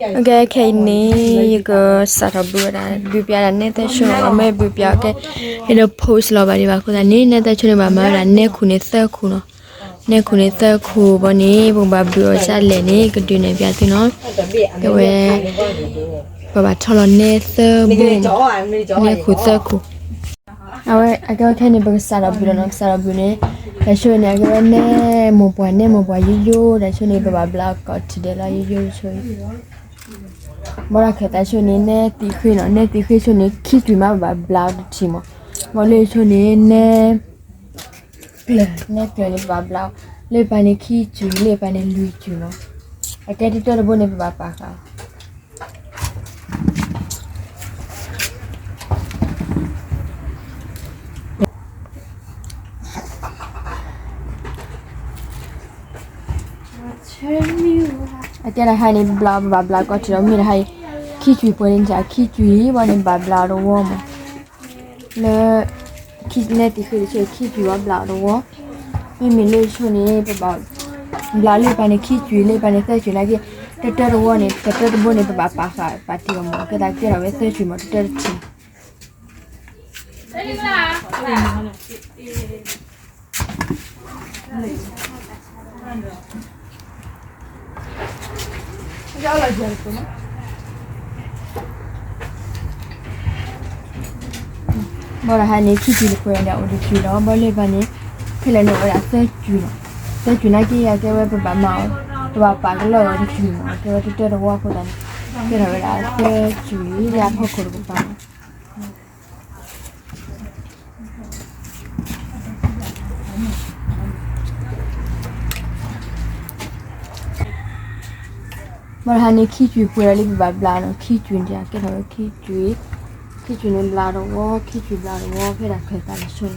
ကဲ ခဲအံၤန့ၣ် ယကစးထီၣ်ဘုးဝဲဒၣ် ဘုးပၠးဒၣ်နဲသၢဆိနီၤ, မ့ၢ်ဘုးပၠးကဲ ယတ post လီၤဘၣ်ဒံးဘၣ်အဃိသတးန့ၣ် နဲသၢဆိန့ၣ် ဘၣ်မၤဝဲဒၣ်နဲခူၣ်န့ၣ်သၢခူၣ်နီၤ, နဲခူၣ်န့ၣ်သၢခူၣ်ဘီန့ၣ် ပကဘၣ်ဘုးအီၤဒ်လဲၣ်န့ၣ် ကဒုးနဲၣ်ပၠးသုနီၤ, ကဲဝဲ ပဘၣ်ထီလီၤနဲသၢဘိ နဲခူၣ်သၢခူၣ် အဝဲအကဲဝဲခဲန့ၣ် ပကစးထီၣ်ဘုးလီၤနီၤ, ကစးထီၣ်ဘုးန့ၣ် တၢ်ဆိန့ၣ် အကဲဝဲနဲမိၢ်ပှၢ် နဲမိၢ်ပှၢ်ယိယိ တၢ်ဆိန့ၣ် ပဘၣ်ဘျးအီၤကိးထံၣ်ဒဲးလီၤ ယိယိဆိအံၤ, ဘီတၢ်ခၢၣ်သးဆိန့ၣ် နဲသံးဃ့နီၤ, နဲသံးဃ့ဆိန့ၣ် ခံကွံာ်မး ပဘၣ်ဘျးအီၤတထံၣ်မး, ဘီလၢဆိန့ၣ် နဲကျၢၤ နဲကျၢၤန့ၣ် ပဘၣ်ဘျးအီၤ, လၢပၢ်န့ၣ်ခံကွံာ် လၢပၢ်န့ၣ်လွံၢ်ကွံာ်မး, အကဲတတၢတဘိန့ၣ် ပဘၣ်ပာ်ဃာ် အကဲတၢ်ဟါန့ၣ် ဘျး ပဘၣ်ဘျးကိးထံၣ်ဒီး မ့ၢ်တၢ်ဟါအံၤ ခံကွံာ်ပှဲၤန့ၣ် ခံကွံာ်ဘီန့ၣ် ဘၣ်ဘျးအီၤတဝီမး, လၢ နဲသံးဃ့တဆိ ခံကွံာ်ဘီဘျးအီၤတဝီ, မ့မ့ၢ်လၢဆိန့ၣ် ပဘၣ်ဘျးလၢပၢ်န့ၣ်ခံကွံာ် လၢပၢ်န့ၣ်သၢကွံာ်နာ်က့, တတၢတဝီန့ၣ် တတၢတဘိန့ၣ် ပဘၣ်ပာ်ဃာ်ပာ်တံၢ်အီၤမး, ကဲသးကဲထီၣ်ဝဲသၢကွံာ်မး တတၢတထံၣ် ဘီတၢ်ဟါန့ၣ် ခံကွံာ်တပှဲၤဒီးအိၣ်တကွံာ်လီၤ, ဘီလၢပၢ်န့ၣ် ခဲလၢာ်န့ၣ်အိၣ်ဝဲဒၣ်သၢကွံာ်လီၤ, သၢကွံာ်နာ်က့ အကဲဝဲပဘၣ်မၤအီၤ, ပဘၣ်ပာ်ကလီအီၤတကွံာ်မး, အကဲဝဲတတၢတဝီအဃိသတးန့ၣ် ကဲထီၣ်ဝဲဒၣ်သၢကွံာ်လၢအဖီခိၣ်တကပၤမး ဘီတၢ်ဟါန့ၣ် ခံကွံာ်ပှဲၤဒီးလၢပဘၣ်ဘျးနီၤ, ခံကွံာ်န့ၣ် ကဲထီၣ်ဝဲခံကွံာ်, ခံကွံာ်န့ၣ်ဘျးတဝီ, ခံကွံာ်ဘျးတဝီ ဖဲဒၣ်ခၢၣ်သးတဆိန့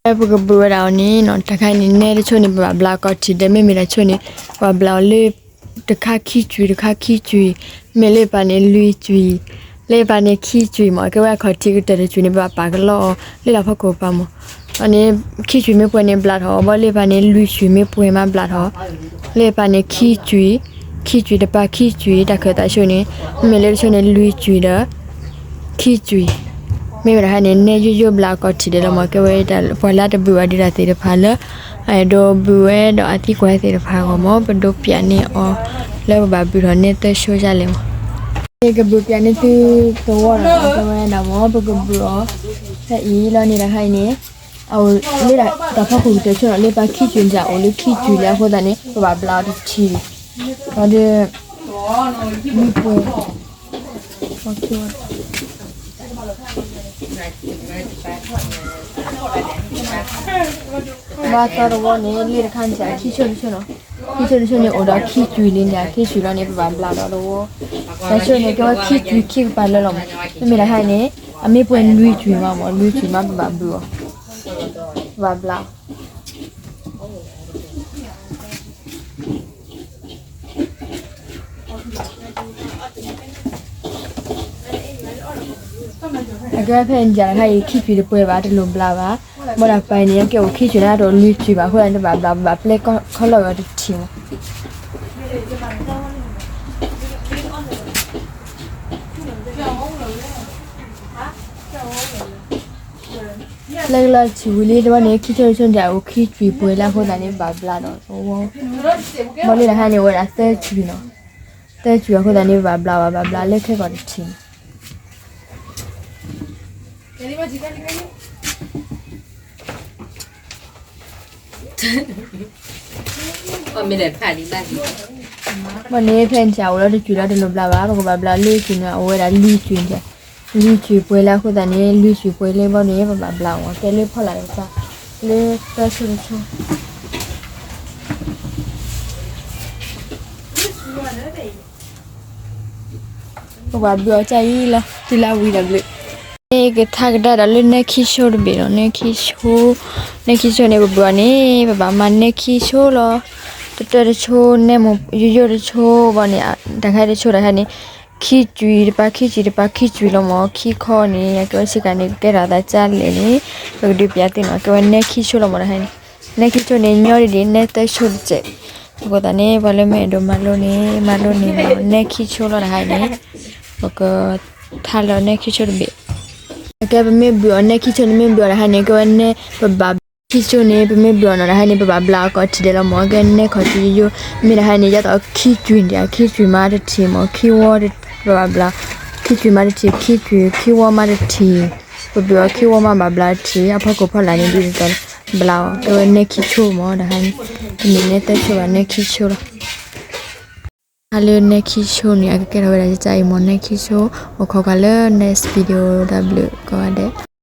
ၣ် ပကဘုးဝဲဒၣ်အီၤန့ၣ်နီၤ, တၢ်ခါအံၤန့ၣ် နဲတဆိန့ၣ် ပဘၣ်ဘျးကိးထံၣ်ဒဲး, မ့မ့ၢ်တၢ်ဆိန့ၣ် ပဘၣ်ဘျးအီၤလၢ တခါခံကွံာ် တခါခံကွံာ်, မ့ၢ်လၢပၢ်န့ၣ်လွံၢ်ကွံာ်, လၢပၢ်န့ၣ်ခံကွံာ်မး, ကဲဝဲအခီၣ်ထံးကတၢၢ်တကွံာ်န့ၣ် ပဘၣ်ပာ်ကလီအီၤ လၢလၢဖီခိၣ်ပၤမး, အန့ၣ် ခံကွံာ်မ့ၢ်ပှဲၤန့ၣ် ဘျးထီၣ်အီၤ, ဘီလၢပၢ်န့ၣ်လွံၢ်ကွံာ်မ့ၢ်ပှဲၤမး ဘျးထီၣ်အီၤ, လၢပၢ်န့ၣ်ခံကွံာ်, ခံကွံာ်တပၤခံကွံာ် တၢ်ခၢၣ်သးဆိန့ၣ်, မ့မ့ၢ်လၢတဆိန့ၣ် လွံၢ်ကွံာ်ဒီး ခံကွံာ်, မ့ၢ်ဝဲဒၣ်ဟါန့ၣ် နဲယိယိဘျးကိးထံၣ်ဒဲးလီၤမး, ကဲဝဲဒၣ်ပှၤလၢတဘုးဘၣ်ဒုးတၢ်သ့ၣ်တဖၣ်လၢ အဒိဘုးဝဲဒီးအသံကွၢ်သ့ၣ်တဖၣ်အဂီၢ်မး, ပဒိးပၠးန့ၢ်အီၤ လၢပဘၣ်ဘုးထီၣ်နဲသၢဆိဒ်လဲၣ်မး, ယကဘုးပၠးန့ၢ်သုသဝီနီၤ, ကဲဝဲဒၣ်မး ပကဘုးအီၤ ဖဲအံၤလီၤန့ၣ် တၢ်ခါအံၤန့ၣ် အအိၣ်လၢတၢ်ဖီခိၣ်ကတၢၢ်ဆိနီၤ, လၢပၢ်ခံကွံာ်န့ၣ် အိၣ်လၢခံကွံာ်လၢအဃိသတးန့ၣ် ပဘၣ်ဘျးအီၤတထံၣ်, ဒီး မ့ၢ်ပှဲၤ ဘၣ်သီတဝီန့ၣ် လၢတခါန့ၣ် ခံဆိတဆိနီၤ, ခံဆိတဆိန့ၣ် အိၣ်ဒီးခံကွံာ်လံန့ၣ် ခံကွံာ်လီၤန့ၣ် ပဘၣ်ဘျးဒီးတဝီ, တဆိန့ၣ် ကဲဝဲခံကွံာ်ခံကပၤလၢလီၤမး, မ့မ့ၢ်တၢ်ခါအံၤန့ၣ် အမ့ၢ်ပှဲၤလွံၢ်ကွံာ်မးမး လွံၢ်ကွံာ်မး ပဘၣ်ဘုးအီၤ, ပဘၣ်ဘျး အကဲဖဲန့ၣ် တၢ်ခါအံၤ ခံကွံာ်တပှဲၤဘၣ် တလိၣ်ဘျးဘၣ်, ဘၣ်ဒီးပၢ်န့ၣ် အကဲအိၣ်ခံကွံာ်န့ၣ် တအိၣ်လွံၢ်ကွံာ်ဘၣ်အဃိ တဘၣ်ဘျး ပဘၣ်ပျဲခီလီၢ်ဝဲတထံၣ်မး ပျဲကလီၤထံၣ်ဝံၤလံ တဝီန့ၣ် ခံဆိတဆိန့ၣ် အိၣ်ခံကွံာ်ပှဲၤလၢအဃိသတးန့ၣ် ဘၣ်ဘျးဒီးတဝီ, ဘီလၢတၢ်ခါန့ၣ် အိၣ်ဝဲဒၣ်သၢကွံာ်နီၤ, သၢကွံာ်အဃိသတးန့ၣ် ဘၣ်ဘျးဘၣ် ဘၣ်ဘျးလၢခဲကီးတထံၣ်န့ၣ် ဘီန့ၣ် ဖဲန့ၣ်အိၣ်လီၤတကွံာ်လီၤ တလိၣ်ဘျးဘၣ် ပကဘၣ်ဘျးလွံၢ်ကွံာ်န့ၣ် အိၣ်ဝဲဒၣ်လွံၢ်ကွံာ်န့ၣ်, လွံၢ်ကွံာ်ပှဲၤလၢအဃိသတးန့ၣ် လွံၢ်ကွံာ်ပှဲၤလၢဘီန့ၣ် ပဘၣ်ဘျးအီၤ ကဲလၢဖီလာ်တကပၤ လၢသၢဆိတဆိ ပဘၣ်ဘုးအီၤကၢ်အံၤလီၤ တုၤလၢဝံၤဒီးဘျုး, ကထါကဒါဒီးလၢနဲခံဆိတဘ့ၣ်လီၤ နဲခံဆိ, နဲခံဆိန့ၣ် ပဘုးအီၤန့ၣ် ပဘၣ်မၤနဲခံဆိလီၤ, တတၢတဆိ နဲမိၢ်ယိယိတဆိဘီန့ၣ် တၢ်ခါတဆိတၢ်ခါန့ၣ် ခံကွံာ်တပၤခံကွံာ်တပၤခံကွံာ်လီၤမး ခံခီန့ၣ် အကဲဝဲဆ့ကၤန့ၣ် ကဲထီၣ်အသးကၢ်လဲၣ်န့ၣ် ပကဒုးပၠးသ့ၣ်နီၤ ကဲဝဲနဲခံဆိလီၤမး တၢ်ခါန့ၣ် နဲၣ်ခံဆိၣ်န့ၣ် ညီဒ်ဒ်နဲၣ်သၢဆိၣ်တစဲး, အဃိသတးန့ၣ် ပှၤလၢမ့ၢ်အဲၣ်ဒိးမၤလိန့ၣ် မၤလိန့ၣ် နဲၣ်ခံဆိၣ်လီၤတဟါအံၤန့ၣ်, ပကထါလၢနဲၣ်ခံဆိၣ်တဘ့ၣ်, ကဲပမ့ၢ်ဘုးအီၤနဲၣ်ခံဆိၣ်န့ၣ် မ့ၢ်ဘုးအီၤတဟါန့ၣ် ကဲဝဲနဲၣ်ပဘၣ် ခံဆိၣ်န့ၣ် ပမ့ၢ်ဘုးအီၤနီၤတဟါန့ၣ် ပဘၣ်ဘျးအီၤကိးထံၣ်ဒဲးလီၤမၢ်, ကဲနဲၣ်ခီၣ်ထံးယိယိ, မ့ၢ်တဟါန့ၣ် ယဲသိးခံကွံာ်ဒံး ခံကွံာ်မးတထံၣ်မၢ်, ခံဝီ ပဘၣ်ဘျး, ခံကွံာ်မးတထံၣ် ခံကွံာ် ခံဝီမးတထံၣ်, ပဘုးအီၤခံဝီမးဘၣ်ဘျးတထံၣ်, အဖီခိၣ်ဖီလာ်န့ၣ် ဒ်သိးဘျးအီၤ ကဲဝဲနဲၣ်ခံဆိၣ်မၢ်တဟါန့ၣ်, တမ့ၢ်နဲၣ်သၢဆိၣ်ဘၣ် နဲၣ်ခံဆိၣ်လီၤ. တၢ်လၢနဲၣ်ခံဆိၣ်န့ၣ် အကကဲထီၣ်ဝဲဒၣ်ကကအံၤမၢ် နဲၣ်ခံဆိၣ်, အိၣ်ခိးကွၢ်လၢ next video တၢ်ဘျုးကိးဂၤဒဲး.